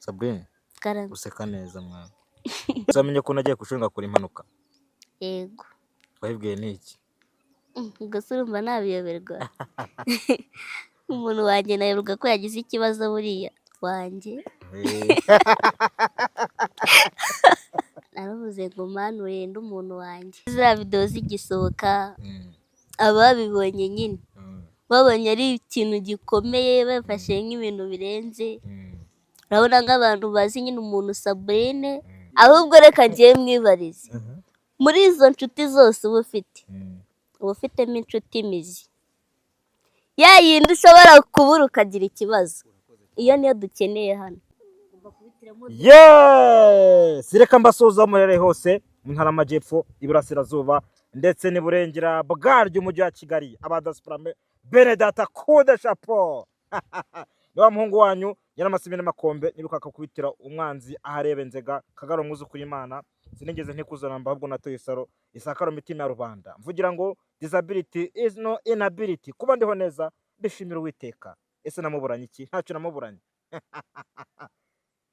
Sabrine. Karame. Useka neza mwana. Uzamenye ko nagiye ku ishuri ngakora impanuka? Yego. Wabibwiye n'iki? Ubwo se urumva nabiyoberwa? Umuntu wanjye nayoberwa ko yagize ikibazo buriya wanjye? Naravuze ngo Mana urinde umuntu wanjye. Ziriya videwo zigisohoka, ababibonye nyine babonye ari ikintu gikomeye, bafashe nk'ibintu birenze. Urabona nk'abantu bazi nyine umuntu Sabrine, ahubwo reka njyewe mwibarize. Muri izo nshuti zose uba ufite, uba ufitemo inshuti mizi, ya yindi ushobora kubura ukagira ikibazo, iyo niyo dukeneye hano. Yes! Reka mbasuhuze aho muherereye hose mu ntara y'Amajyepfo, Iburasirazuba ndetse n'Iburengera bwaryo, umujyi wa Kigali, aba diaspora, bene data, kude chapeau. Ni wa muhungu wanyu Nyiramasimi n'Amakombe, nibuka akakubitira umwanzi ahareba nzega Kagaro, mwuzukuru Imana. Sinigeze ntikuzana mba, ahubwo natoye isaro isakaro mitima ya rubanda, mvugira ngo disability is no inability. Kuba ndiho neza mbishimira Uwiteka. Ese namuburanye iki? Ntacyo namuburanye.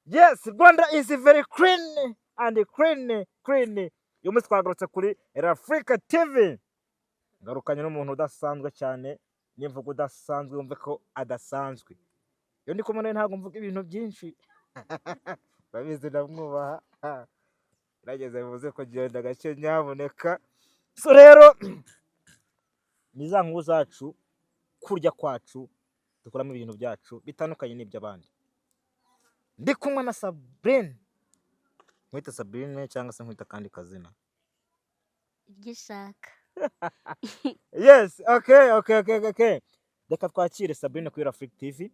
Yes, Rwanda is very clean and clean clean. Uyu munsi twagarutse kuri Africa TV, ngarukanye n'umuntu udasanzwe cyane, n'imvugo udasanzwe, wumve ko adasanzwe. Iyo ndi kumwe nawe ntabwo mvuga ibintu byinshi, urabizi ndamwubaha. Gerageza bivuze kugenda gake nyamuneka. So rero ni za nkuru zacu, kurya kwacu dukuramo ibintu byacu bitandukanye n'iby'abandi. Ndi kumwe na Sabrine. Nkwita Sabrine cyangwa se nkwita akandi kazina? Ibyo ushaka. Yes, okay. Reka twakire Sabrine kuri Africa TV,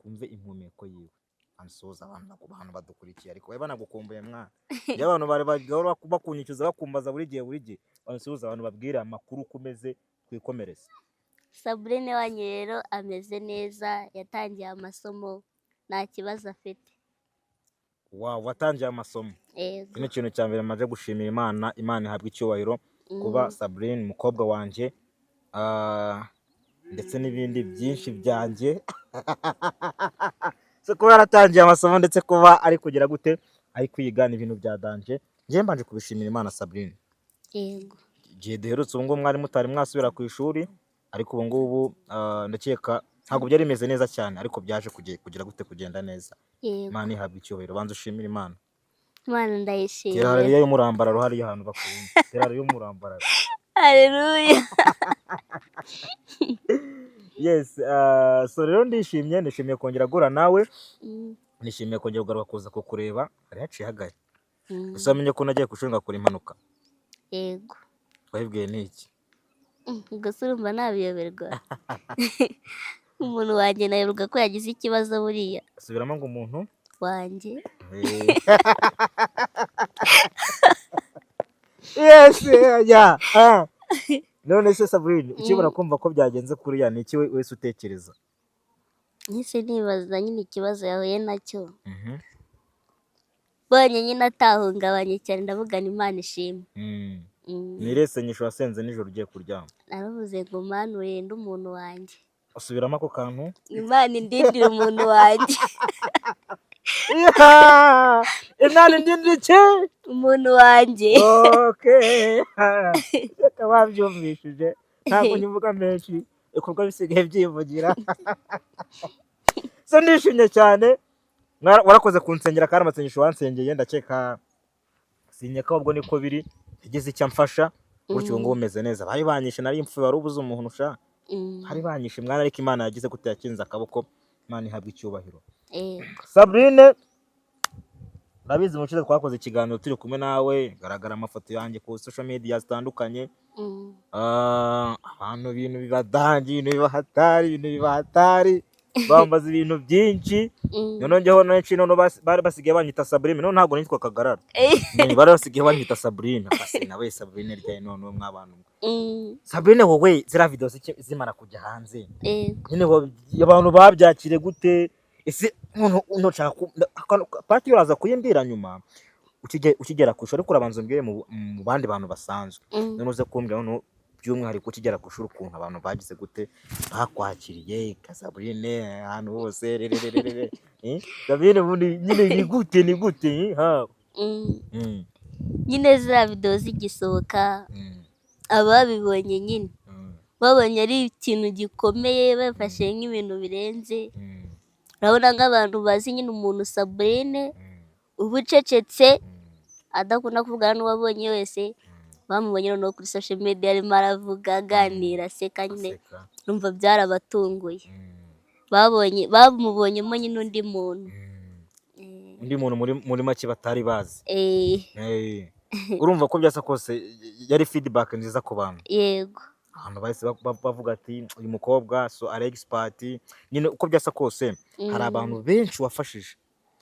twumve impumeko yiwe, ansuhuza abantu badukurikiye. Ariko bari banagukumbuye mwana. Iyo abantu bari bahora bakunyicuza, bakumbaza buri gihe buri gihe. Bansuhuza abantu, babwire amakuru uko umeze, twikomereze. Sabrine wanyu rero ameze neza, yatangiye amasomo, nta kibazo afite. Wow, watangiye amasomo? Yego. Iki ni ikintu cya mbere maze gushimira Imana. Imana ihabwa icyubahiro kuba Sabrine umukobwa wanjye, ndetse n'ibindi byinshi byanjye. So kuba yaratangiye amasomo, ndetse kuba ari kugira gute, ari kwiga, ni ibintu bya danger. Njyewe mbanje kubishimira Imana, Sabrine. Yego. Igihe duherutse ubu ngubu mwari mutari mwasubira ku ishuri, ariko ubu ngubu ndakeka ntabwo byari bimeze neza cyane, ariko byaje kugira gute, kugenda neza. Yego. Imana ihabwa icyubahiro. Banza ushimire Imana. Imana ndayishimiye. Tera haleluya y'umurambararo hariya ahantu bakunda. Tera haleluya y'umurambararo. Haleluya. Yes, so rero ndishimye, nishimiye kongera guhura nawe. Nishimiye kongera kugaruka kuza kukureba, hari haciye hagaye. Gusa wamenye ko nagiye ku ishuri ngakora impanuka? Yego. Wabibwiye n'iki? Ubwo se urumva nabiyoberwa? Umuntu wanjye nayoberwa ko yagize ikibazo buriya? Subiramo ngo umuntu wanjye. Yes, yeah. None se Sabrine, ukibona kumva ko byagenze kuriya, ni iki wese utekereza? Nahise nibaza nyine ikibazo yahuye nacyo. Mbonye nyine atahungabanye cyane, ndavuga ni Imana ishimwe. Ni irihe sengesho wasenze nijoro ugiye kuryama? Naravuze ngo Mana urinde umuntu wanjye. Usubiramo ako kantu. Imana indindire umuntu wanjye. Yeah! Imana indindire iki? Umuntu wanjye. Okay. Reka babyumvishije. Ntabwo nyivuga menshi, ibikorwa bisigaye byivugira. So ndishimye cyane. Warakoze kunsengera, kandi amasengesho wansengeye ndakeka sinyeka ahubwo niko biri, yagize icyo amfasha gutyo, ubu ngubu meze neza. Bari banyishe, nari impfu, wari ubuze umuntu sha. Bari banyishe mwana, ariko Imana yagize gute, yakinze akaboko. Imana ihabwa icyubahiro. Yego. Sabrine, urabizi mu ushize twakoze ikiganiro turi kumwe nawe, garagara amafoto yanjye ku social media zitandukanye. Abantu ibintu bibadangiye, ibintu bibahatari, ibintu bibahatari, bambaza ibintu byinshi. Noneho njyeho nenshi noneho bari basigaye banyita Sabrine, noneho ntabwo nitwa Kagarara. Bari basigaye banyita Sabrine. Basi nawe Sabrine ryaye noneho mwabantu mwe. Sabrine, wowe ziriya video zimara kujya hanze, nyine abantu babyakire gute? Ese umuntu ntushaka pati uraza kuyimbwira nyuma ukigera ku ishuri, ariko urabanza umbwire mu bandi bantu basanzwe. None uze kumbwira noneho. By'umwihariko ukigera ku ishuri, ukuntu abantu bagize gute, bakwakiriye Sabrine ahantu hose rerererere. Sabrine ubundi nyine ni gute, ni gute, ha? Nyine ziriya videwo zigisohoka, ababibonye nyine babonye ari ikintu gikomeye, bafashe nk'ibintu birenze. Urabona nk'abantu bazi nyine umuntu Sabrine uba ucecetse, adakunda kuvugana n'uwo abonye wese, bamubonye noneho kuri social media arimo aravuga, aganira, aseka nyine, Aseka. Urumva byarabatunguye. Babonye, bamubonyemo nyine undi muntu. Undi muntu muri make batari bazi. Eh. Urumva ko byasa kose yari feedback nziza ku bantu. Yego. Abantu bahise bavuga ati uyu mukobwa so ari expert nyine. Uko byasa kose hari abantu benshi wafashije,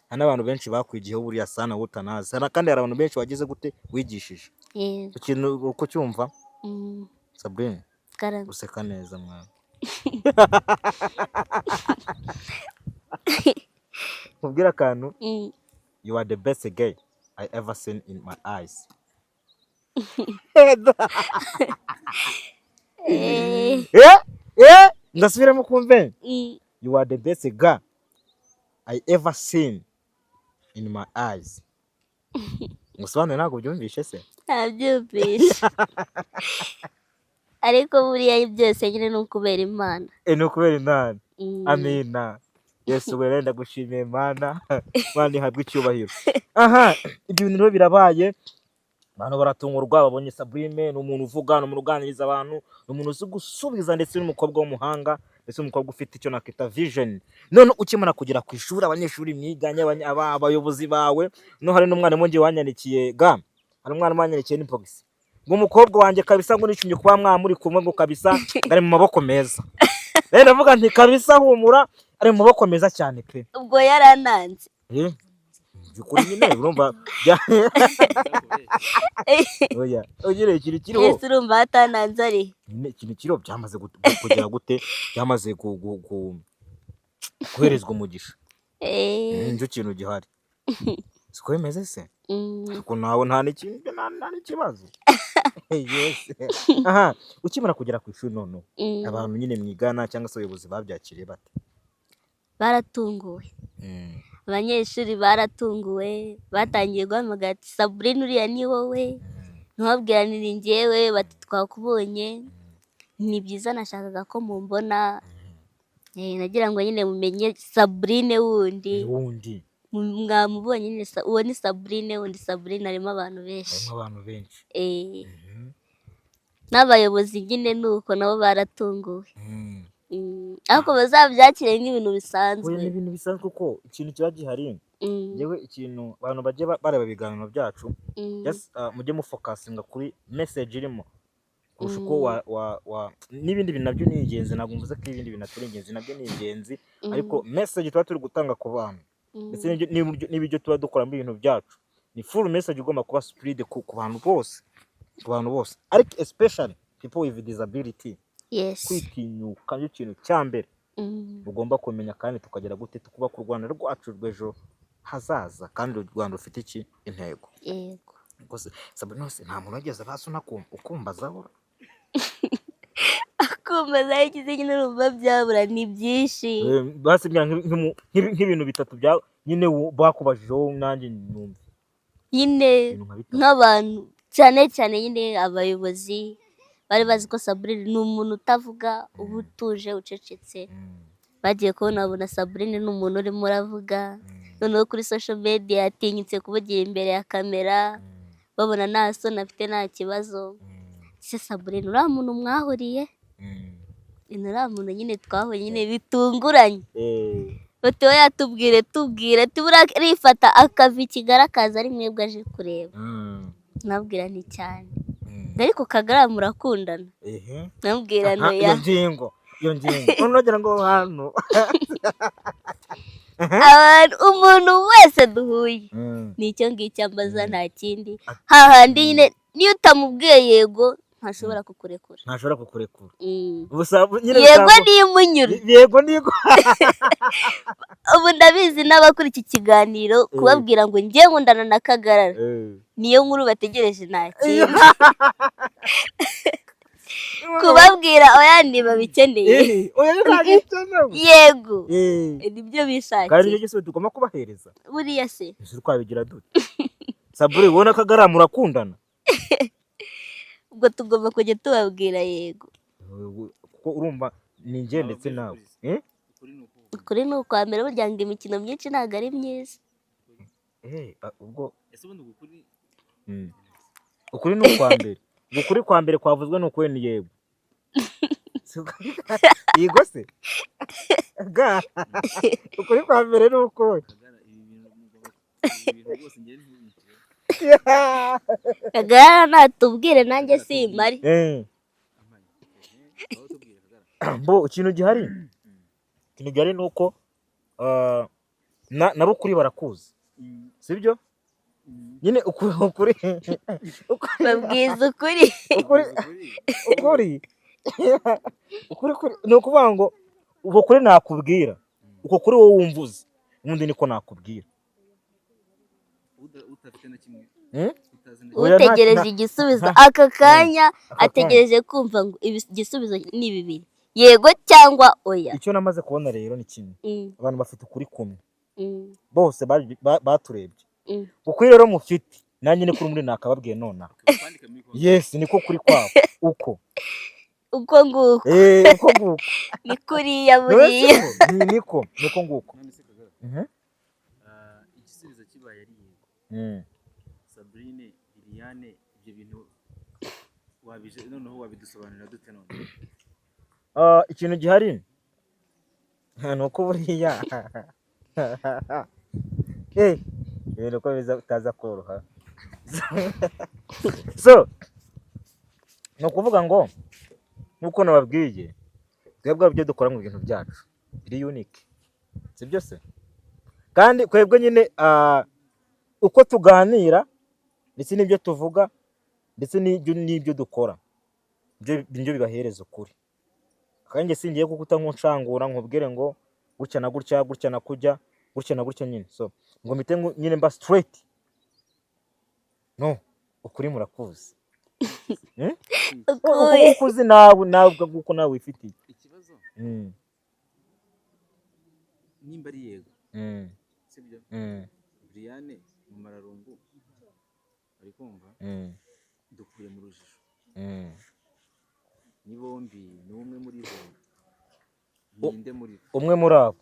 hari n'abantu benshi bakwigiyeho buriya sana wowe utanazi. Kandi hari abantu benshi wagize gute, wigishije. Yego. Ikintu uko cyumva, Sabrine? Karame. Useka neza mwana. Nkubwire akantu. You are the best girl I ever seen in my eyes. Ndasubiramo kumve. You are the best girl I ever seen in my eyes. Ngusobanure, ntabwo ubyumvishe se? Ntabyumvishe, ariko buriya byose nyine ni ukubera Imana. Ni ukubera Imana. Amina. Yesu we, ndagushimiye Mana. Mana ihabwe icyubahiro. Aha, ibyo bintu rero birabaye, abantu baratungurwa, babonye Sabrine ni umuntu uvuga, ni umuntu uganiriza abantu, ni umuntu uzi gusubiza, ndetse n'umukobwa w'umuhanga, ndetse n'umukobwa ufite icyo nakita vision. None ukimara kugera ku ishuri, abanyeshuri mwiganye, abayobozi bawe, no hari n'umwarimu ngiye wanyandikiye ga, hari umwarimu wanyandikiye inbox ngo umukobwa wanjye kabisa, ngo nishimye kuba mwamuri kumwe, ngo kabisa ngo ari mu maboko meza. Rero ndavuga nti kabisa humura, ari mu maboko meza cyane pe. Ubwo yarananze. By'ukuri nyine urumva oya, nyine ikintu kiriho. Yesu, urumva hatananze ari Nyine ikintu kiriho, byamaze kugera gute, byamaze guherezwa umugisha. Nicyo kintu gihari, siko bimeze se? Ariko nawe nta n'ikindi, nta n'ikibazo. Yes. Aha, ukimara kugera ku ishuri noneho, abantu nyine mwigana cyangwa se abayobozi babyakiriye bate? Baratunguwe. Abanyeshuri baratunguwe, batangiye guhamagara ati: "Sabrine, uriya ni wowe?" Ntubabwira ni njyewe, bati: "Twakubonye, ni byiza, nashakaga ko mumbona. Nagira ngo nyine mumenye Sabrine wundi." Wundi. Mwamubonye nyine, uwo ni Sabrine wundi. Sabrine harimo abantu benshi. Harimo abantu benshi. N'abayobozi nyine ni uko, nabo baratunguwe. Ariko bazabyakire nk'ibintu bisanzwe. Oya, ni ibintu bisanzwe kuko ikintu kiba gihari, yewe ikintu abantu bajye bareba ibiganiro byacu, yes, mujye mufocusinga kuri message irimo kurusha uko wa n'ibindi bintu. Nabyo ni ingenzi, ntabwo mvuze ko ibindi bintu atari ingenzi, nabyo ni ingenzi, ariko message tuba turi gutanga ku bantu ndetse n'ibyo tuba dukora muri ibintu byacu ni full message igomba kuba spread ku bantu bose, ku bantu bose, ariko especially people with disability. Kwitinyuka nicyo kintu cya mbere ugomba kumenya, kandi tukagera gute, tukubaka u Rwanda rwacu rw'ejo hazaza, kandi u Rwanda rufite iki, intego. Yego. Rwose Sabrina, hose nta muntu wigeze basi ukumbazaho? Kumbaza ikize nyine, urumva byabura, ni byinshi. Basi nk'ibintu bitatu bya nyine bakubajijeho nanjye numve. Nyine Ibintu nka bitatu. Nk'abantu cyane cyane nyine abayobozi bari bazi ko Sabrine ni umuntu utavuga, uba utuje, ucecetse. Bagiye kubona babona Sabrine ni umuntu urimo uravuga, noneho kuri social media yatinyutse kuvugira imbere ya kamera, babona nta soni afite, nta kibazo. Ese Sabrine, uriya muntu mwahuriye? Ni uriya muntu nyine twahuye nyine bitunguranye. Bati: "Oya, tubwire, tubwire." Tubura arifata akava i Kigali akaza ari mwebwe aje kureba. Nabwira nti cyane. Ariko Kagarara murakundana? Nabwira Aha, nti iyo oya. ngingo, iyo ngingo none uragira ngo hano Abantu, umuntu wese duhuye ni icyo ngicyo ambaza, nta kindi. Hahandi nyine niyo utamubwiye yego ntashobora kukurekura. Ntashobora kukurekura. Yego. Nyine Niyo imunyura. Yego niyo. Ubu ndabizi n'abakora iki kiganiro, kubabwira ngo njye nkundana na Kagarara, niyo nkuru bategereje, nta kindi. Kubabwira oya, ntibabikeneye. Oya, ntabwo ikenewe. Yego, nibyo Kandi bishakiye. nicyo gisubizo tugomba kubahereza. Buriya se? Ese twabigira dute? Saburi, ubona Kagara murakundana? Ubwo tugomba kujya tubabwira yego. Kuko urumva ni njye ndetse nawe. Eh? Ukuri ni uku. Ukuri ni ukwa mbere. Burya ngo imikino myinshi ntabwo ari myiza. Ubwo Ese ubundi uku kuri Ukuri ni ukwa mbere. Ukuri kwa mbere kwavuzwe ni ukuri, ni yego. Yego se ga, ukuri kwa mbere ni ukuri. Kagara, ibi bintu mugomba, ibi bintu rwose njyewe ntibinjire. Kagara natubwire, nanjye simpari. Amaye ehe, aho tubwire, Kagara. Bo, ikintu gihari ni uko nabo ukuri barakuzi, sibyo nyine? Ukuri Babwiza ukuri. Ukuri ukuri ni ukuvuga ngo uko kuri nakubwira, uko kuri wowe wumva uzi, ubundi niko nakubwira. Utafite na kimwe. Utazi na Oya, Utegereje igisubizo aka kanya, aka kanya. Ategereje kumva ngo igisubizo ni bibiri, yego cyangwa oya. Icyo namaze kubona rero ni kimwe: abantu bafite ukuri kumwe, bose baturebye. Ukuri rero mufite, nanjye ni kuri muri nakababwiye nonaha. Kwandika muri konti. Yes, niko kuri kwabo uko. Uko nguko. Uko nguko. Ni kuriya. None Buriya. se ko? Ni niko nguko. None se Kagara, igisubizo kibaye ari yego, Sabrine, Liliane, ibyo bintu wabije noneho wabidusobanurira dute none? Ikintu gihari ni uko buriya ibintu uko biza bitaza koroha. So ni ukuvuga ngo nk'uko nababwiye, twebwe ibyo dukora mu bintu byacu biri unique, sibyo se? Kandi twebwe nyine uko tuganira ndetse n'ibyo tuvuga ndetse n'ibyo dukora nibyo bibahereza ukuri. Kandi njye singiye kukuta nk'uncangura nkubwire ngo gutya na gutya, gutya na kujya, gutya na gutya nyine. So ngo mpite nyine mba straight. No ukuri murakuzi. Uko Ukuye. nguko uzi nawe ubwo nguko nawe wifitiye. Ikibazo, nimba ari yego, sibyo? Briane mu mararungu ari kumva, dukuye mu rujijo. Ni bombi, ni umwe muri bo, ninde muri bo? Umwe muri abo.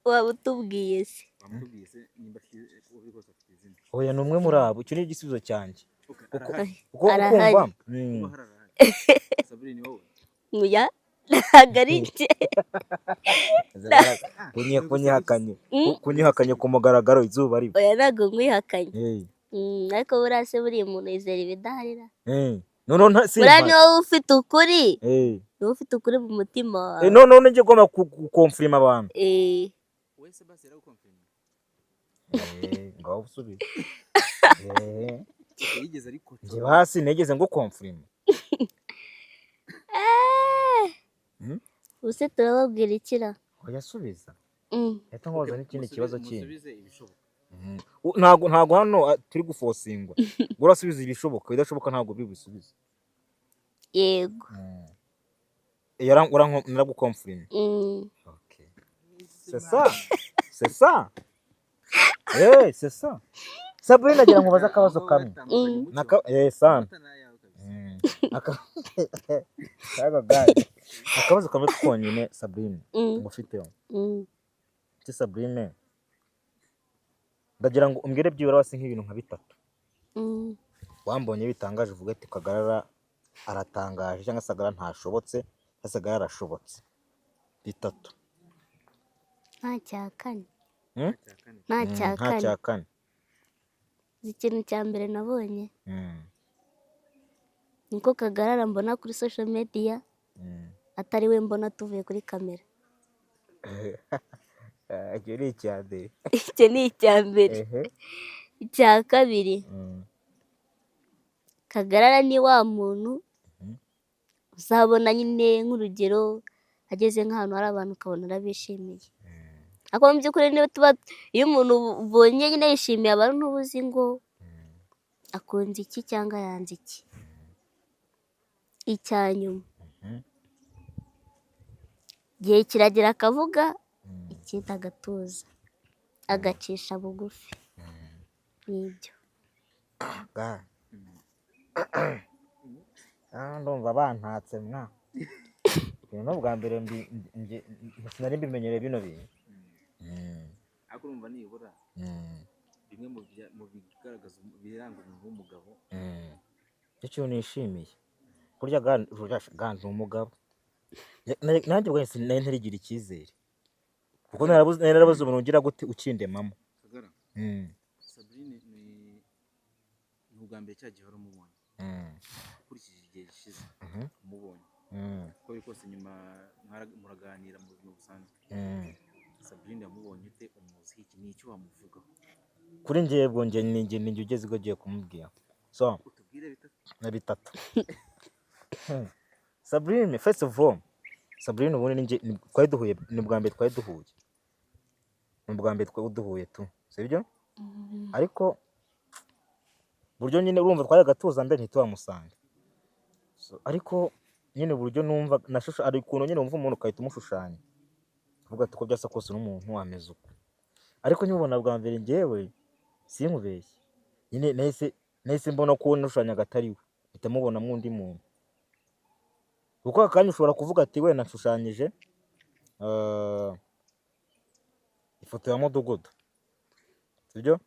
Waba utubwiye se? Wamutubwiye se nimba afite, uko biri kose afite izina. Oya, ni umwe muri abo, icyo ni igisubizo cyanjye. Okay, Kuko arahari. kuko Arahari. ukumva Kuba hari, arahari. Sabrine, ni wowe? Oya, ntabwo ari njye. Kunyihakanye kunyihakanye ku mugaragaro, izuba riva. Oya, ntabwo nkwihakanye. Hey. Ariko buriya se, buriya umuntu yizera ibidaharira? Hey. No, nta Buriya simpari. ni wowe ufite ukuri. Hey. Ni wowe ufite ukuri mu mutima wawe. No, njye ugomba gukomfirima abantu. Wese basi yaragukonfirma? Ngaho usubize. Okay, yigeze ariko? Njye hasi nigeze ngo komfirima? Ubuse turababwira ikira? Oya, subiza. Reka nkoza Okay, n'ikindi kibazo kindi. Musubize ibishoboka. Ntago hano turi gufosingwa. Urasubiza ibishoboka, ibidashoboka ntabwo biri busubize. Yego. Naragukomfirima. Okay. C'est ça. C'est ça. C'est ça. Sabrina, agira ngo ubaze akabazo kamwe. Naka sana. Kaga gayi. Akabazo kamwe konyine, Sabrine. Ngufiteho. Ati Sabrine, ndagira ngo umbwire byibura basi nk'ibintu nka bitatu. Wambonye bitangaje, uvuga ati Kagarara aratangaje, cyangwa se Kagarara ntashobotse, cyangwa se Kagarara arashobotse. Bitatu. Nta cya kane. Hmm? Nta cya Nta kane. cya kane. Uzi ikintu cya mbere nabonye? Niko Kagarara mbona kuri social media atari we mbona tuvuye kuri kamera. Icyo ni icya mbere. Icyo ni icya mbere. Icya kabiri, Kagarara ni wa muntu uzabona nyine, nk'urugero, ageze nk'ahantu hari abantu ukabona arabishimiye. Ariko mu by'ukuri niba tuba, iyo umuntu ubonye nyine yishimiye abantu, ntuba uzi ngo akunze iki cyangwa yanze iki. Icya nyuma, igihe kiragera akavuga, ikindi agatuza, agacisha bugufi, nibyo. Ga. Ah, ndumva bantatse mwa. Ubu ni ubwa mbere sinari mbimenyereye bino bintu. Ariko urumva nibura bimwe mu bigaragaza biranga umuntu w'umugabo. Icyo kintu nishimiye. Burya ga ni umugabo. Nanjye ubwanjye sinari ntarigira icyizere. Kuko nari narabuze umuntu ugira gute ukindemamo. Kagara, Sabrine ni ubwa mbere cya gihe wari umubonye, ukurikije igihe gishize umubonye, uko biri kose nyuma muraganira mu buzima busanzwe, Sabrine yamubonye ute? Umuzi iki? Ni icyo wamuvugaho? Kuri njyewe ubwo njye ni njye ugeze ubwo agiye kumubwira. So, utubwire bitatu. Na bitatu. Sabrine, first of all, Sabrine ubundi ni njye twari duhuye, ni ubwa mbere twari duhuye. Ni ubwa mbere twari duhuye tu, sibyo? Ariko buryo nyine urumva twajyaga tuza mbere ntituhamusange. So, ariko nyine uburyo numva nashusha, ari ukuntu nyine wumva umuntu ugahita umushushanya. Uvuga ati uko byasa kose n'umuntu ameze uko. Ariko nkimubona bwa mbere njyewe sinkubeshye. Nyine nahise mbona ko uwo nashushanyaga atari we. Mpita mubonamo undi muntu. Kuko aka kanya ushobora kuvuga ati wenda nashushanyije ifoto ya mudugudu. Sibyo?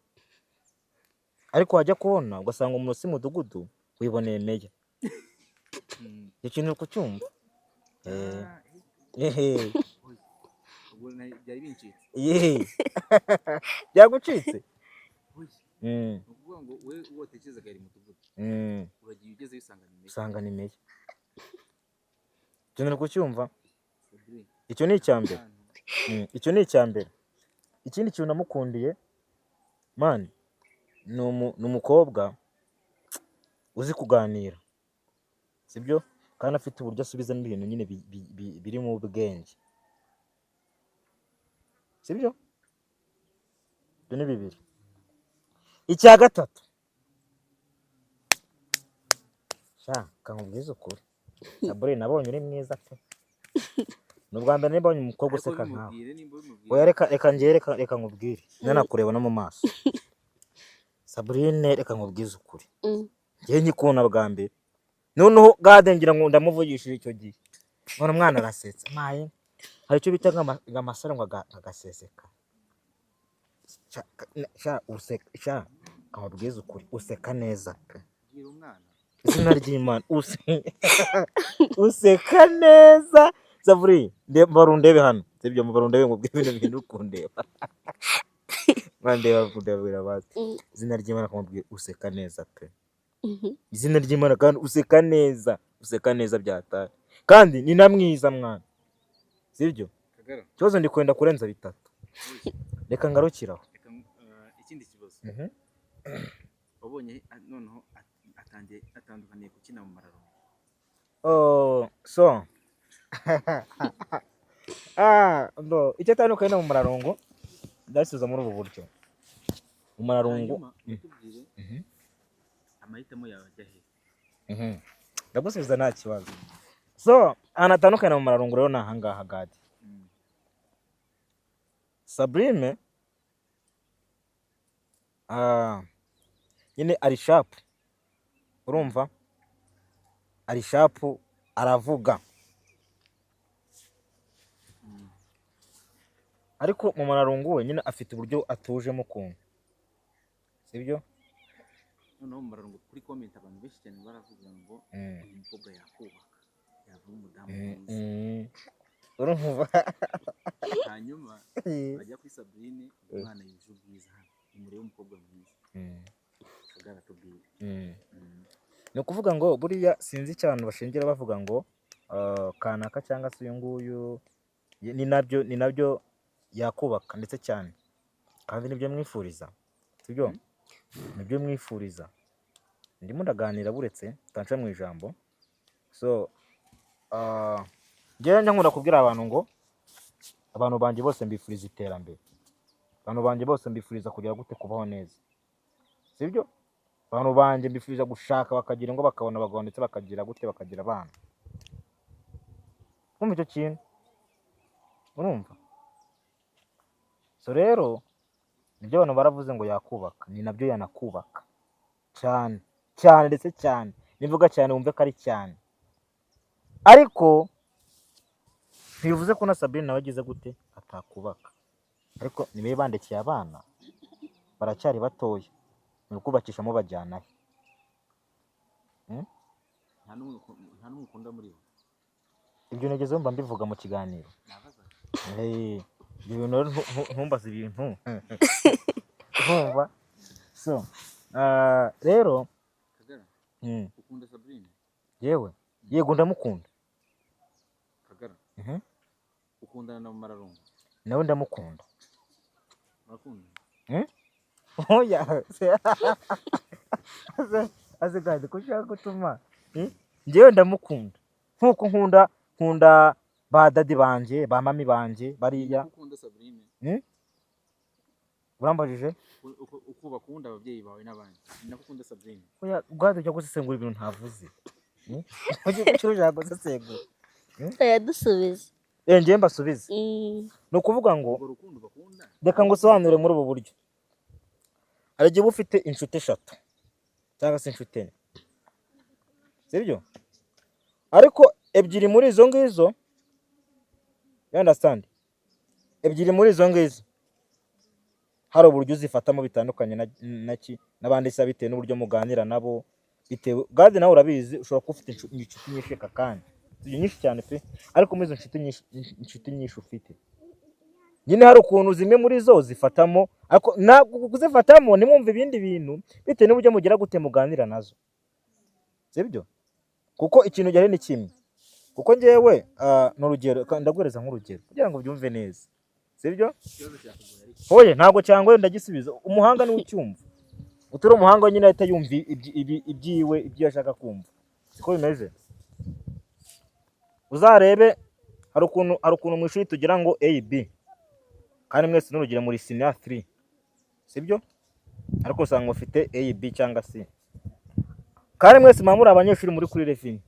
Ariko wajya kubona ugasanga umuntu si mudugudu, wiboneye meya. Icyo kintu uri kucyumva? Eh. Ah, Ehe. ubwo byari bincitse. Yeee. Byagucitse? Oya. Ni ukuvuga ngo we uwo watekerezaga yari mudugudu, uragiye ugezeyo usanga ni meya. Usanga ni meya. Icyo kintu uri kucyumva? Sabrine, Icyo ni icya mbere. ahantu Icyo ni icya mbere. Ikindi kintu namukundiye, man, ni umukobwa uzi kuganira, sibyo? Kandi afite uburyo asubizamo ibintu nyine biri mu bwenge, sibyo? Ibyo ni bibiri. Icya gatatu, sha kankubwize ukuri, Sabrine, nabonye uri mwiza pe. Ni ubwa mbere nabonye umukobwa Ariko useka nkawe. bimubwire nimba bimubwire. Oya, reka njye reka nkubwire, nanakureba no mu maso. Sabrine, reka nkubwize ukuri, njyewe nkikubona bwa mbere, noneho gade ngira ngo ndamuvugishije icyo gihe, mbona umwana arasetse maye, hari icyo bita ngo amasaro ngo agaseseka. Sha, sha, useka, sha nkubwize ukuri, useka neza pe. Bwira umwana. Izina ry'Imana, useka neza. Sabrine, mbarundebe hano, sibyo? Mbarundebe ngo ubwire ibintu bintu kundeba, bandeba kundeba bazi. Izina ry'Imana, kumubwira useka neza pe. Izina ry'Imana, kandi useka neza, useka neza byatari, kandi ni na mwiza mwana, sibyo? Kagara. Ikibazo ndi kwenda kurenza bitatu. Oya. Reka ngarukiraho. Reka ikindi kibazo. Wabonye noneho atangiye atandukaniye gukina mu mararo? Oh, so ah, no, icyo atandukanye no mu mararungu ndabisubiza muri ubu buryo: mu mararungu Hanyuma utubwire amahitamo yawe ajya he? Ndagusubiza nta kibazo. So ahantu hatandukanye mu mararungu rero ni ahangaha, gadi. Sabrine, ah, nyine ari sharp, urumva ari sharp, aravuga. Ariko mu mararungu we nyine afite uburyo atujemo ukuntu, sibyo? Noneho mu mararungu kuri comment abantu benshi cyane baravuga ngo uyu mukobwa yakubaka, yavamo umudamu mwiza. Urumva. Hanyuma bajya kuri Sabrine, umwana yuje ubwiza hano, nimurebe umukobwa mwiza. Kagara, tubwire. Ni ukuvuga ngo buriya sinzi icyo abantu bashingira bavuga ngo kanaka cyangwa se uyu nguyu ni nabyo yakubaka ndetse cyane, kandi nibyo mwifuriza, sibyo? Nibyo mwifuriza. Ndimo ndaganira, buretse utanca mu ijambo. So njyewe njya nkunda kubwira abantu ngo abantu banjye bose mbifuriza iterambere, abantu banjye bose mbifuriza kugira gute? Kubaho neza, sibyo? Abantu banjye mbifuriza gushaka bakagira ingo, bakabona abagabo, ndetse bakagira gute, bakagira abana. Urumva icyo kintu? Urumva? So rero nibyo abantu baravuze ngo yakubaka, ni nabyo yanakubaka cyane cyane, ndetse cyane. Nivuga cyane wumve ko ari cyane, ariko ntibivuze ko na Sabrine nawe agize gute atakubaka. Ariko nibe bandekiye abana baracyari batoya, ni ukubakisha mubajyana he? Nta n'umwe ukunda muri bo? Ibyo nigeze wumva mbivuga mu kiganiro? Nabaza. Ibyo bintu rero ntumbaze ibintu, urumva? So rero Kagara, ukunda Sabrine? Yewe, yego, ndamukunda. Kagara, ukundana na Mararungu? Nawe ndamukunda. Murakunda? Oya, aze kandi ko ushaka gutuma, njyewe ndamukunda nkuko nkunda ba daddy banje, ba mummy banje bariya. Uko ukunda Sabrine? Urambajije? Uko bakunda ababyeyi bawe n'abandi, ni nako ukunda Sabrine? Oya, ubwato ujya gusesengura ibintu ntavuze. Ujye ushaka gusesengura. Yadusubiza. Njyewe mbasubize. Ni ukuvuga ngo Urwo rukundo bakunda. Reka ngusobanurire muri ubu buryo. Hari igihe uba ufite inshuti eshatu cyangwa se inshuti enye, sibyo? Ariko ebyiri muri izo ngizo, you understand, ebyiri muri izo ngizo hari uburyo uzifatamo bitandukanye na ki n'abandi se, bitewe n'uburyo muganira nabo, bitewe gade nawe urabizi. Ushobora kuba ufite inshuti nyinshi aka kanya, si nyinshi cyane pe, ariko muri izo nshuti nyinshi ufite nyine hari ukuntu zimwe muri zo zifatamo, ariko ntabwo kuzifatamo ntimwumve ibindi bintu, bitewe n'uburyo mugira gute muganira nazo, sibyo? Kuko ikintu gihari ni kimwe. Kuko njyewe ni urugero, ndaguhereza nk'urugero kugira ngo ubyumve neza, sibyo? Ikibazo cyakugoye ariko? Oye, ntabwo cyangwa ndagisubiza. Umuhanga niwe ucyumva. Utari umuhanga nyine ahita yumva ibyiwe, ibyo ashaka kumva. Siko bimeze? Uzarebe hari ukuntu mu ishuri tugira ngo A B, kandi mwese n'urugero muri senior 3, sibyo? Ariko usanga mufite A B cyangwa C, kandi mwese muba muri abanyeshuri muri kuri level,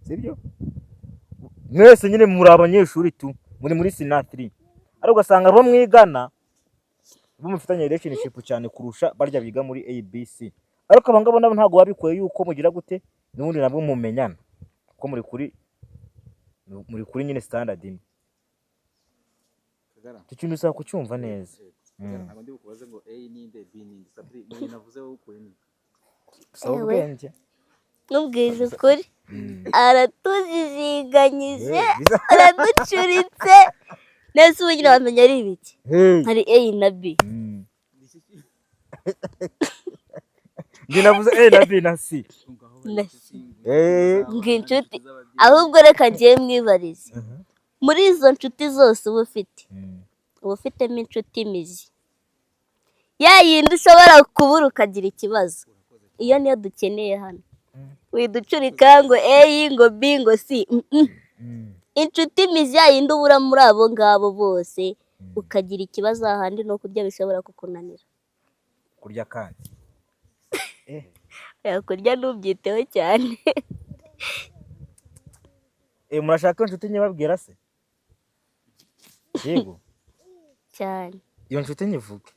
sibyo? Mwese nyine muri abanyeshuri tu muri senior 3, ariko ugasanga abo mwigana bo mufitanye relationship cyane kurusha barya biga muri A B C. Ariko aba ngabo nabo ntabwo babikuye yuko mugira gute n'ubundi nabwo mumenyana, kuko muri kuri nyine standard imwe. Kagara. Icyo kintu usaba kucyumva neza. Kagara, ntabwo ndi bukubaze ngo A ninde, B ninde. Sabri, mu bintu navuze wowe ukuye ni Usaba Ewe. ubwenge. Nkubwije ukuri, aratuziziganyije, araducuritse neza. Ubu nyine wamenya ari ibiki? Hey. Hari A na B. Njye navuze A na B na C. Na C. Eh. Ngo inshuti, ahubwo reka ngiye mwibarize: muri izo nshuti zose uba ufite, uba ufitemo inshuti imizi ya yindi ushobora kubura ukagira ikibazo? Iyo niyo dukeneye hano. Widucurika ngo A, ngo B, ngo C. Inshuti imizi ya yindi ubura muri abo ngabo bose ukagira ikibazo, ahandi no kurya bishobora kukunanira. Kurya kandi? Oya, kurya ntubyiteho cyane. Murashaka inshuti nyibabwira se? Yego. Cyane. Iyo nshuti nyivuge?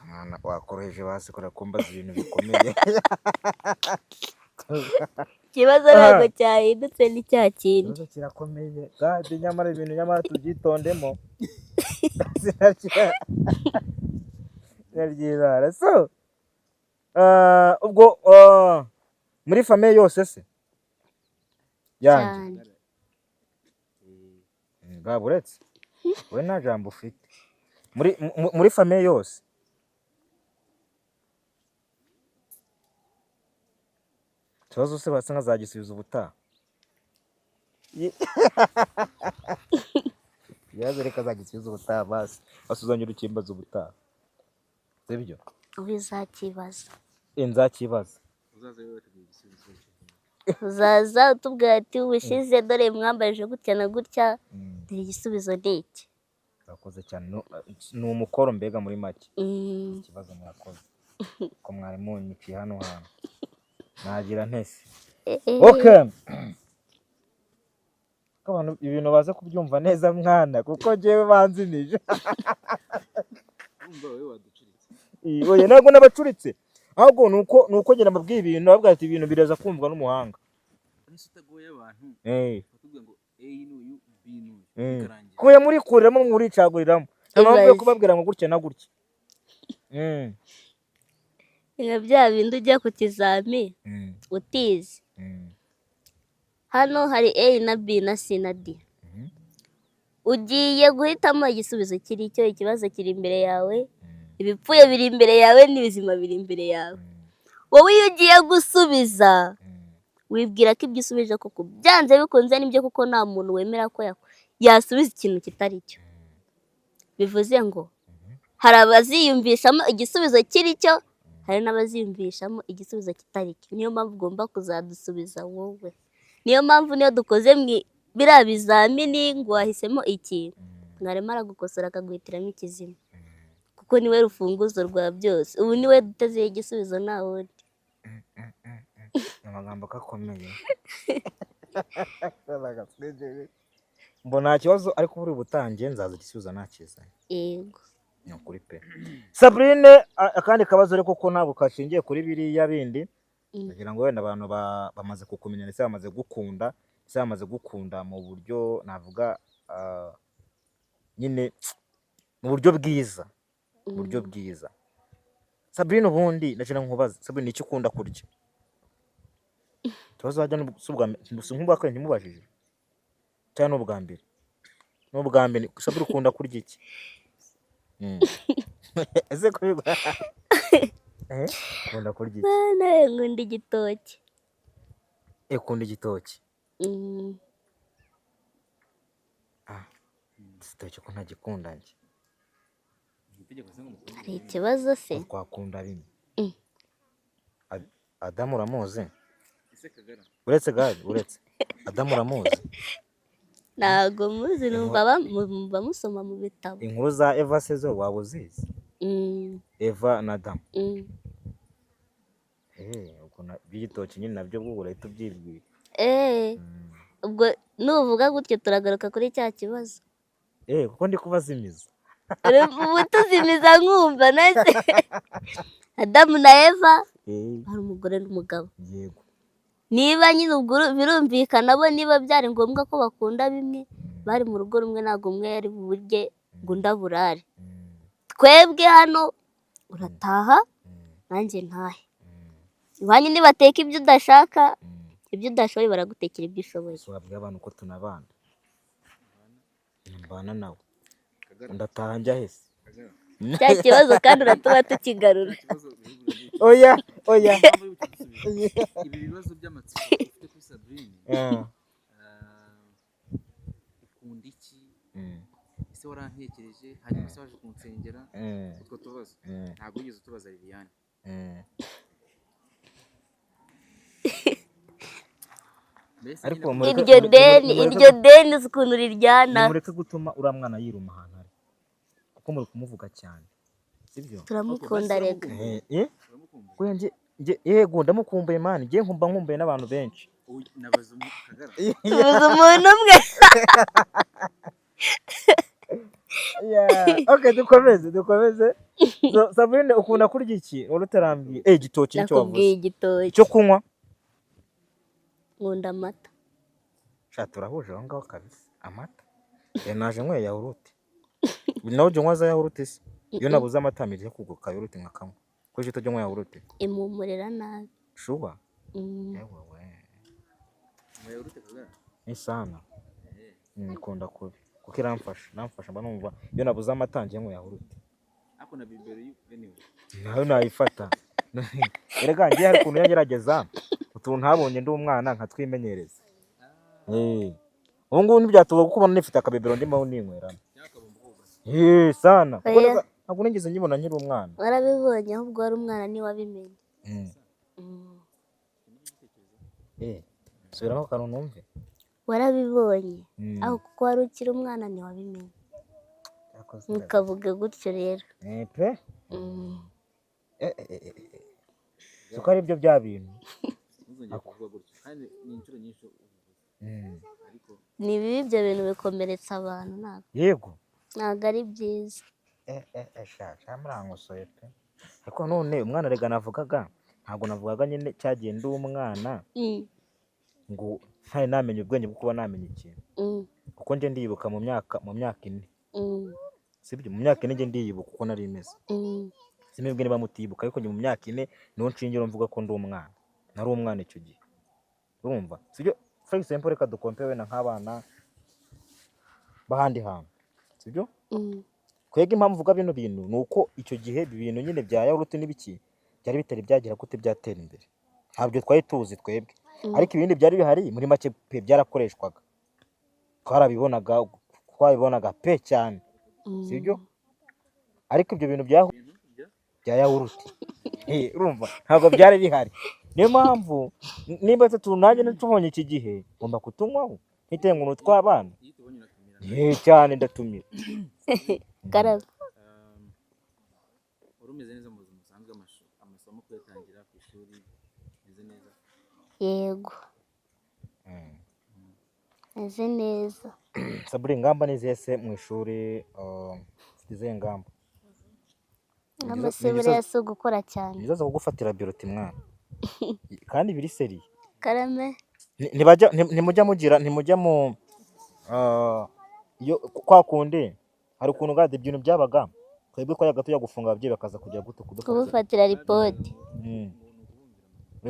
Mwana wakoroheje basi kora kumbaza ibintu bikomeye. Ikibazo ntabwo cyahindutse, ni cya kindi. Ikibazo kirakomeye kandi nyamara ibintu nyamara tubyitondemo. Izina ry'Imana. So ubwo muri famille yose se yanjye? Cyane. Bwaba uretse wowe nta jambo ufite muri famille yose. Ikibazo se basa nkazagisubiza ubutaha? Ikibazo reka azagisubiza ubutaha basi, basi uzongera ukimbaza ubutaha, sibyo? Uzakibaza. Nzakibaza. Uzaza rero bateguye igisubizo. Uzaza utubwira ati: "Ubushize dore mwambajije gutya na gutya, dore igisubizo ni iki." Urakoze cyane. Ni umukoro mbega muri make. Ikibazo murakoze. Ko mwari munyiciye hano hantu nagira ntese. Okay, ko abantu ibintu baza kubyumva neza mwana, kuko njyewe banzinije. Urumva wowe waducuritse. Oya, ntabwo nabacuritse, ahubwo nuko njye nababwiye ibintu, nababwira ati ibintu biraza kumvwa n'umuhanga. Ese utagoye abantu, bakubwira ngo A n'uyu, B n'uyu, bikarangira. Kuya murikuriramo, muricaguriramo, nta mpamvu yo Ibaze. kubabwira ngo gutya na gutya. Nka bya bindi ujya ku kizami utize. Hano hari A na B na C na D. Ugiye guhitamo igisubizo kiri cyo, ikibazo kiri imbere yawe, ibipfuye biri imbere yawe n'ibizima biri imbere yawe. Wowe iyo ugiye gusubiza, wibwira ko ibyo usubije koko byanze bikunze nibyo, kuko nta muntu wemera ko yasubiza ikintu kitari cyo. Bivuze ngo hari abaziyumvishamo igisubizo kiri cyo, hari n'abaziyumvishamo igisubizo kitari cyo. Niyo mpamvu ugomba kuzadusubiza wowe. Niyo mpamvu niyo dukoze biriya bizamini ngo wahisemo iki, mwarimu aragukosora akaguhitiramo ikizima, kuko niwe rufunguzo rwa byose. Ubu niwe dutezeho igisubizo, nta wundi. Amagambo akomeye mbona nta kibazo, ariko buri butangiye nzaza igisubizo nakizanye. Yego. Ni ukuri pe. Sabrine, akandi kabazo ariko ko ntabwo kashingiye kuri biriya bindi. Ndagira ngo wenda abantu bamaze kukumenya, ndetse bamaze gukunda, ndetse bamaze gukunda mu buryo navuga, nyine mu buryo bwiza, mu buryo bwiza. Sabrine, ubundi ndagira ngo nkubaze, Sabrine, icyo ukunda kurya? Ikibazo wajya si ubwa mbere, si nk'ubwa kabiri ntimubajije, cyangwa ni ubwa mbere? Ni ubwa mbere. Sabrine, ukunda kurya iki? Ese kubigwa, ukunda kurya iki? Mana, nkunda igitoki. Ukunda igitoki? Mm. Ah, igitoki ko ntagikunda njye. Itegeko se ngo mukunde? Hari ikibazo se? Twakunda bimwe. Adamu uramuzi? Ese Kagara? Uretse gare, uretse Adamu uramuzi? Ntabwo muzi, numva bamusoma mu bitabo. Inkuru za Eva se zo waba uzizi? Mm. Eva na Adamu. Mm. Ubwo iby'igitoki nyine nabyo bwo urahita ubyibwira. Ubwo nuvuga gutyo turagaruka kuri cya kibazo. Kuko ndi kubazimiza. Ubu tuzimiza nkumva nase Adamu na Eva bari umugore n'umugabo. Yego. Niba nyine ubwo birumvikana, bo niba byari ngombwa ko bakunda bimwe, bari mu rugo rumwe, ntabwo umwe yari burye ngo undi aburare. Twebwe hano urataha, nanjye ntahe. Iwanyu nibateka ibyo udashaka, ibyo udashoboye, baragutekera ibyo ushoboye. So wabwira abantu ko tunabana, mbana nawe. Kagara. Ndataha njya hese? Kagara. Cya kibazo kandi uratuba tukigarura. Ikibazo bihugura. Oya, oya. Impamvu yo kugisubiza ibi bibazo by'amatsiko ufite kuri Sabrine, ukunda iki? Ese warantekereje? Hanyuma se waje kunsengera? Utwo tubazo ntabwo wigeze utubaza Liliane. Mbese Ariko nyine Iryo deni, iryo deni uzi ukuntu riryana. Nimureke gutuma uriya mwana yiruma ahantu ari, kuko muri kumuvuga cyane, sibyo? Turamukunda rega. Eh? Uramukumbuye? Kuko yego, ndamukumbuye man, njye nkumva nkumbuye n'abantu benshi. Uyu nabaza Kagara. Tubuze umuntu umwe. Yeah. Okay, dukomeze, dukomeze. So, Sabrine, ukunda kurya iki? Wari utarambwiye. Igitoki nicyo Nakubwiye wavuze. igitoki. Icyo kunywa? Nkunda amata. Sha, turahuje aho ngaho kabisa. Amata. Naje nyweye yawurute. Nawe ujya unywa za yawurute se? Iyo nabuze amata mpita kugura kayawurute nkakanywa. Kuki utajya unywa yawurute? Impumurira nabi. Shuba? Mm. Yewe we. Mwayurute Kagara? Ni sana. Nikunda kubi. Kuko iramfasha. Iramfasha, mba numva iyo nabuze amata njye nywa yawurute. Ariko na bibero anyway. Nayo nayifata. Erega njye hari ukuntu ngerageza utuntu ntabonye ndi umwana nkatwimenyereza. Ubu ngubu ntibyatuba kuko ubona nifite akabebero ndimo ninyweramo. Cyangwa akabombo kogasa. Sana. Kuko Oya. ntabwo nigeze nkibona nkiri umwana. Warabibonye, ahubwo wari umwana ntiwabimenye. Mm. Subiramo akantu numve. Warabibonye, aho kuko wari ukiri umwana ntiwabimenye. Cyakoze. Ntukavuge gutyo rero. Pe. Mm. Eh, eh, eh, eh. Siko ari byo bya bintu. Ntuzongere kuvuga gutyo, kandi ni inshuro nyinshi ubivuze, ariko Ni bibi, ibyo bintu bikomeretsa abantu, ntabwo ntabwo ari byiza. Eh, eh, eh, sha sha, murankosoye pe. Ariko none umwana rega navugaga, ntabwo navugaga nyine cyagiye ndi umwana ngo ntari namenya ubwenge bwo kuba namenya ikintu, kuko njye ndiyibuka mu myaka 4, sibyo? Mu myaka 4 njye ndiyibuka uko nari meze. Simibwe niba mutibuka, ariko njye mu myaka 4 niho nshingiro mvuga ko ndi umwana, nari umwana icyo gihe, urumva, sibyo? For example, reka ducompare wenda nk'abana b'ahandi hantu, sibyo? Twebwe impamvu mvuga bino bintu ni uko icyo gihe ibi bintu nyine bya yawurute n'ibiki byari bitari byagera gute, byatera imbere, ntabyo twari tuzi twebwe. Ariko ibindi byari bihari muri make pe, byarakoreshwaga, twarabibonaga, twabibonaga pe cyane, sibyo? Ariko ibyo bintu bya ibintu bya bya yawurute, urumva, ntabwo byari bihari. Niyo mpamvu nimba tu nanjye tubonye iki gihe ngomba kutunywaho ntite ngo ni utw'abana. Iyo tubonye uratumira. Eh, cyane, ndatumira. Karame. Wari umeze neza mu buzima busanzwe, amasomo kuyatangira ku ishuri umeze neza? Yego, meze neza. Saburi, ingamba ni izihe se mu ishuri? Ufite izihe ngamba? Ingamba se buriya si ugukora cyane? Ni izo kugufatira bulletin mwana, kandi biri sérieux. Karame. Ntibajya ntimujya mugira, ntimujya mu iyo kwa kundi hari ukuntu gade ibintu byabaga, twebwe twajyaga tujya gufunga, ababyeyi bakaza kujya gute, kudufatira Kubufatira report. Ni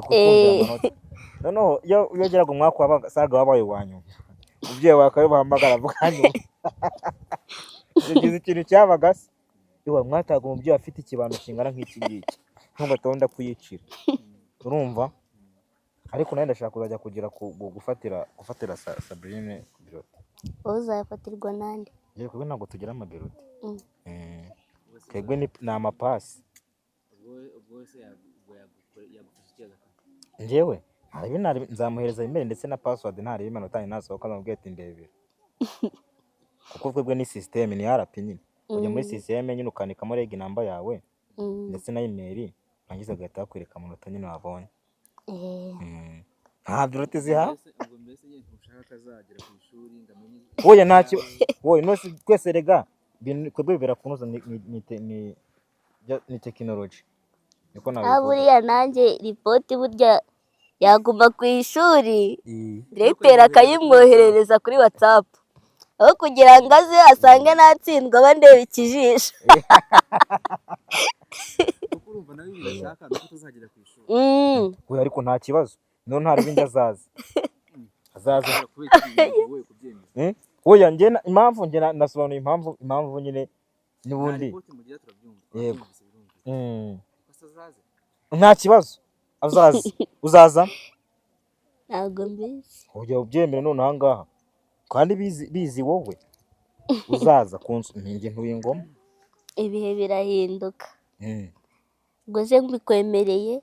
kutwumvira amanota. Noneho iyo wageraga umwaka wabaga saga wabaye uwa nyuma, umubyeyi wawe akabibahamagara avuga nyuma. Icyo ikintu cyabaga se iwa mwataga, umubyeyi afite ikibando kingana nk'iki ngiki, ntumva tonda kuyicira, urumva? Ariko nawe ndashaka kuzajya kugira gufatira Sabrine bulletin. Wowe uzafatirwa nande? Yewe, twebwe ntabwo tugira amabulletin. Twebwe ni amapasi. Ubwo se ubwo yagufasha iki agakora? Njyewe nzamuhereza email ndetse na password, ntareba imanota nasohoka nzamubwira ati ndebera, kuko twebwe ni system, ni RP nyine, ujya muri system nyine ukandikamo reg number yawe ndetse na email, warangiza agahita bakwereka amanota nyine wabonye. Nta bulletin zihawe. Ubwo mbese nyine ntushaka ko azagera ku ishuri ngo amenye? Wowe nta wowe nose twese rega twebwe bibera kunoza, ni tekinoloji niko Ah, nabivuga. Buriya nanjye report burya yaguma ku ishuri, directeur akayimwoherereza kuri WhatsApp, aho kugira ngo aze asange natsindwa bandeba ikijisho. Kuko urumva nawe ibintu ashaka ni uko utazagera ku ishuri. We, ariko nta kibazo, none nta ribindi azaza, azaza. Kubera iki ibintu bigoye kubyemeza? Eh? Oya, njye impamvu njye nasobanuye impamvu nyine Nta n'ubundi. report mugira turabyumva, twabyumvise, birumvikana. Ariko se azaze? Nta kibazo, azaza. Uzaza? Ntabwo mbizi. Ujya ubyemere none aha ngaha, kandi bizi bizi wowe uzaza ku nzu njye ntuye ingoma. Ibihe birahinduka. Ubwo se mbikwemereye,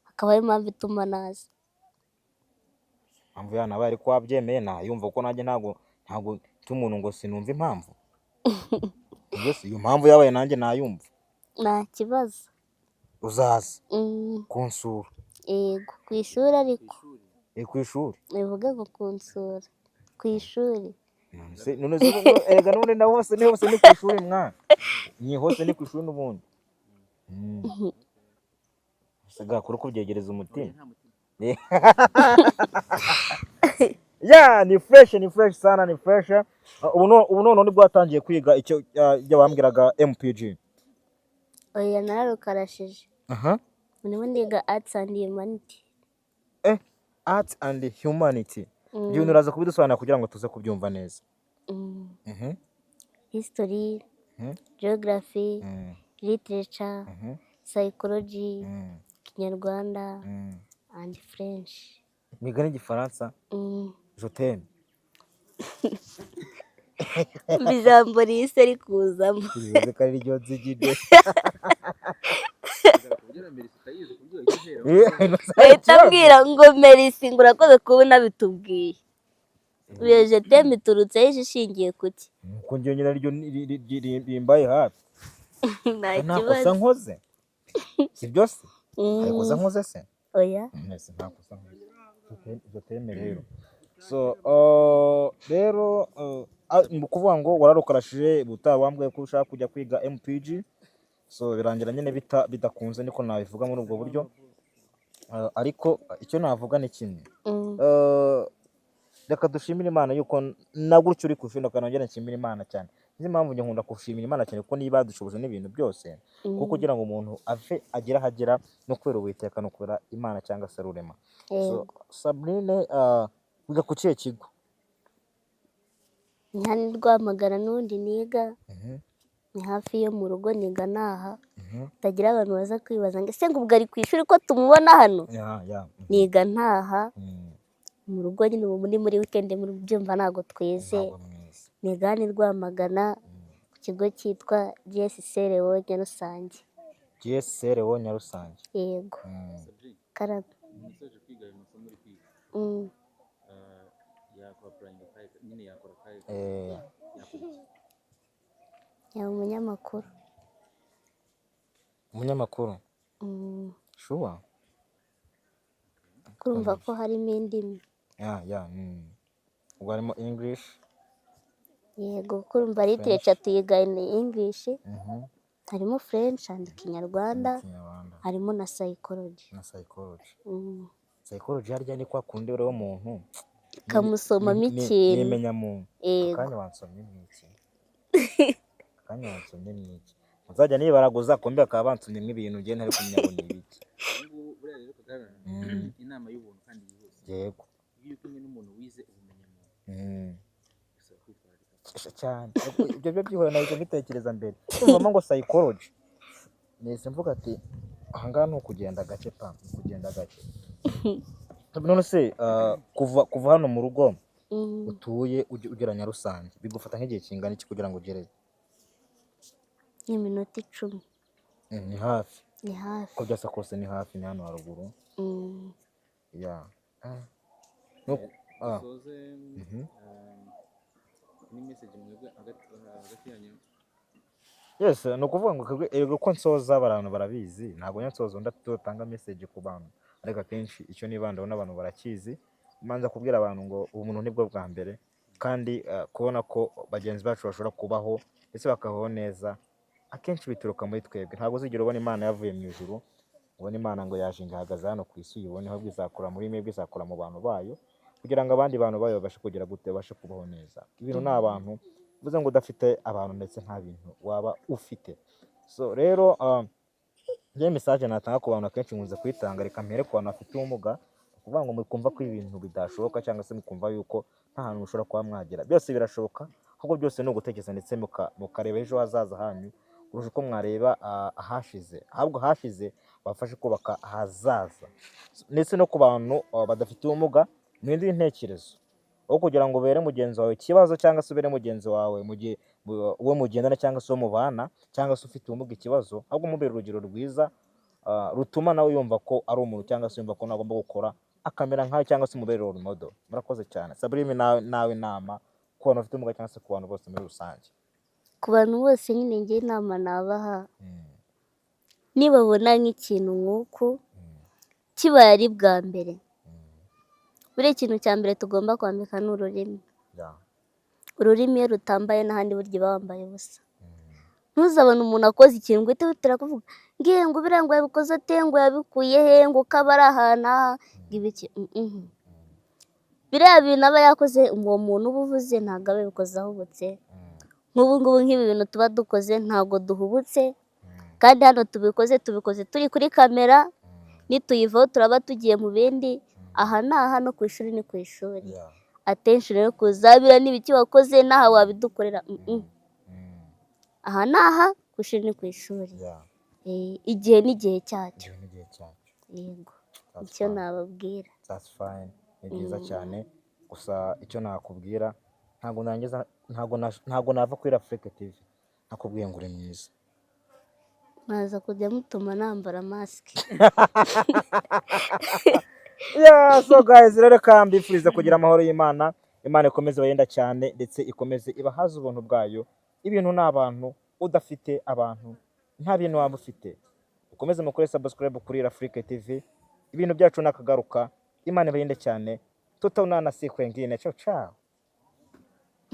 hakaba ariyo mpamvu ituma naza. Impamvu yanabaye, ariko wabyemeye nayumva, kuko nanjye ntabwo mfite umuntu ngo sinumva impamvu. Ubwo se iyo mpamvu yabaye nanjye nayumva. Nta kibazo. Uzaza kunsura? Yego, ku ishuri ariko. Eh, ku ishuri. Bivuge ngo kunsura ku ishuri. None se erega n'ubundi na hose ni hose ni ku ishuri mwana, ni hose ni ku ishuri n'ubundi. Siga kuri kubyegereza umutima. Nta mutima. Ya, ni fresh, ni fresh sana, ni fresh. Ubu noneho nibwo watangiye kwiga icyo ibyo bambwiraga MPG? Oya, nararukarashije. Aha. Ndimo ndiga Arts and Humanity. Eh, Art and Humanity. Ibyo bintu uraza kubidusobanura kugira ngo tuze kubyumva neza. History, geography, literature, psychology, Kinyarwanda and French. Mwiga n'igifaransa? Je t'aime. Umva ijambo rihise rikuzamo. Bivuze ko ari ryo nzigide. Kugira mbere tutayizi ku buryo wahita uhera. Bahita ambwira ngo merci, ngo urakoze kuba unabitubwiye. Iyo je t'aime iturutse he, ishingiye kuki? Nuko njye nyine ryo rimbaye hafi. Nta Nta kosa kibazo. nkoze. Si byose hari kosa nkoze se? Oya. Mwese nta kosa nkoze. Ibyo teme rero, so rero ni ukuvuga ngo wararukarashije ubutaha wambwiye ko ushaka kujya kwiga MPG, so birangira nyine bidakunze, niko nabivuga muri ubwo buryo. Ariko icyo navuga ni kimwe. Reka dushimire Imana yuko na gutyo uri ku ishuri, nongera nshimire Imana cyane. Niyo mpamvu njye nkunda gushimira Imana cyane, kuko niba yadushoboje n'ibintu byose, kuko kugira ngo umuntu ave agere aho agera no kubera Uwiteka no kubera Imana cyangwa se Rurema. So Sabrine, wiga ku kihe kigo? Ni hano i Rwamagana n'ubundi niga, ni hafi yo mu rugo, niga naha. Hatagira abantu baza kwibaza ngo ese ngo ubwo ari ku ishuri ko tumubona hano? Ya. Niga ntaha mu rugo nyine. Ubu ni muri weekend, muri byumva ntabwo twize. Ntabwo mwize. Niga hano i Rwamagana ku kigo cyitwa GSC Lewo Nyarusange. GSC Lewo Nyarusange. Yego. Sabrine, Karame. Umuntu usoje kwiga ayo masomo uri kwiga, yakora applying akahe nyine, yakora akahe? Yakora iki? Yaba umunyamakuru. Umunyamakuru? Mm. Sure? Kurumva ko harimo indimi. Ya. Ubwo harimo English. Yego, kurumva literature tuyiga in English. Harimo French and Kinyarwanda. Kinyarwanda. Harimo na psychology. Na psychology. Mm. Psychology harya ni kwa kundi ureba umuntu Kamusomamo ikintu. Nimenya muntu. Yego. Akanya wansomye mwiki, akanya wansomye mwiki, muzajya nibaraguza kumbe bakaba bansomye nk'ibintu ngiye ntari kumenya ngo ni ibiki. Ubu ngubu buriya rero kagaragara, inama y'ubuntu kandi yihuse: iyo uri kumwe n'umuntu wize ubumenyamuntu, bisaba kwitwararika. Cyane. Ibyo byo byihora, nahise mbitekereza mbere kumvamo ngo psychology, nahise mvuga ati ahangaha ni ukugenda gake pa, ni ukugenda gake. None se kuva hano mu rugo utuye ugera Nyarusange bigufata nk'igihe kingana iki kugira ngo ugereyo? Ni iminota 10. Ni hafi. Ni hafi. Uko byasa kose ni hafi, ni hano haruguru. Ya. Dusoze ni message mwebwe hagati yanyu. Yes, ni ukuvuga ngo yego ko nsoza abantu barabizi, ntabwo njya nsoza undi atanga message ku bantu, ariko akenshi icyo nibandaho n'abantu barakizi, manza kubwira abantu ngo ubumuntu nibwo bwa mbere, kandi kubona ko bagenzi bacu bashobora kubaho ndetse bakabaho neza, akenshi bituruka muri twebwe. Ntabwo uzigera ubona Imana yavuye mu ijuru, ubona Imana ngo yaje ngo ihagaze hano ku isi uyibone, ahubwo izakora muri mwebwe, izakora mu bantu bayo, kugira ngo abandi bantu bayo babashe kugira gute? Babashe kubaho neza. Ibintu ni abantu, bivuze ngo udafite abantu ndetse nta bintu waba ufite. So rero njyewe message natanga ku bantu, akenshi nkunze kuyitanga, reka mpere ku bantu bafite ubumuga, ni ukuvuga ngo mukumva ko ibintu bidashoboka cyangwa se mukumva yuko nta hantu mushobora kuba mwagera. Byose birashoboka, ahubwo byose ni ugutekereza ndetse mukareba ejo hazaza hanyu kurusha uko mwareba ahashize, ahubwo ahashize bafashe kubaka ahazaza. Ndetse no ku bantu badafite ubumuga, muhindure intekerezo, aho kugira ngo ubere mugenzi wawe ikibazo cyangwa se ubere mugenzi wawe mu gihe uwo mugendana cyangwa se uwo mubana cyangwa se ufite ubumuga ikibazo, ahubwo umubera urugero rwiza rutuma nawe yumva ko ari umuntu cyangwa se yumva ko nawe agomba gukora akamera nkawe cyangwa se umubere role model. Murakoze cyane. Sabrine, nawe inama ku bantu bafite ubumuga cyangwa se ku bantu bose muri rusange. Ku bantu bose nyine, njye inama nabaha, nibabona nk'ikintu nk'uku kibaye ari bwa mbere, buriya ikintu cya mbere tugomba kwambika ni ururimi. Ururimi iyo rutambaye n'ahandi burya uba wambaye ubusa. Ntuzabone umuntu akoze ikintu ngo uhite wihutira kuvuga ngiye ngo biriya ngo yabikoze ate, ngo yabikuye he, ngo ko aba ari ahantu aha, ngo ibiki. Biriya bintu aba yakoze, uwo muntu uba uvuze ntabwo aba yabikoze ahubutse. Nk'ubu ngubu nk'ibi bintu tuba dukoze ntabwo duhubutse, kandi hano tubikoze turi kuri kamera, nituyivaho turaba tugiye mu bindi. Aha ni aha, no ku ishuri ni ku ishuri. Atenshi rero kuzabira n'ibiki wakoze n'aha wabidukorera. Aha ni aha, ku ishuri ni ku ishuri. Igihe n'igihe cyacyo. Igihe n'igihe cyacyo. Yego. That's Icyo fine. nababwira. That's fine. Ni byiza cyane. Gusa icyo nakubwira, ntabwo nangiza, ntabwo nava kuri Afrique TV nakubwiye ngo uri mwiza. Mwaza kujya mutuma nambara masike. Yeah, so guys, rero reka mbifurize kugira amahoro y'Imana. Imana ikomeze ibayenda cyane ndetse ikomeze ibahaze ubuntu bwayo. Ibintu ni abantu, udafite abantu nta bintu waba ufite. Ukomeze. Mukomeze mukore subscribe kuri Afrique TV. Ibintu byacu nakagaruka. Imana ibarinde cyane. Tutaonana siku ingine. Ciao ciao.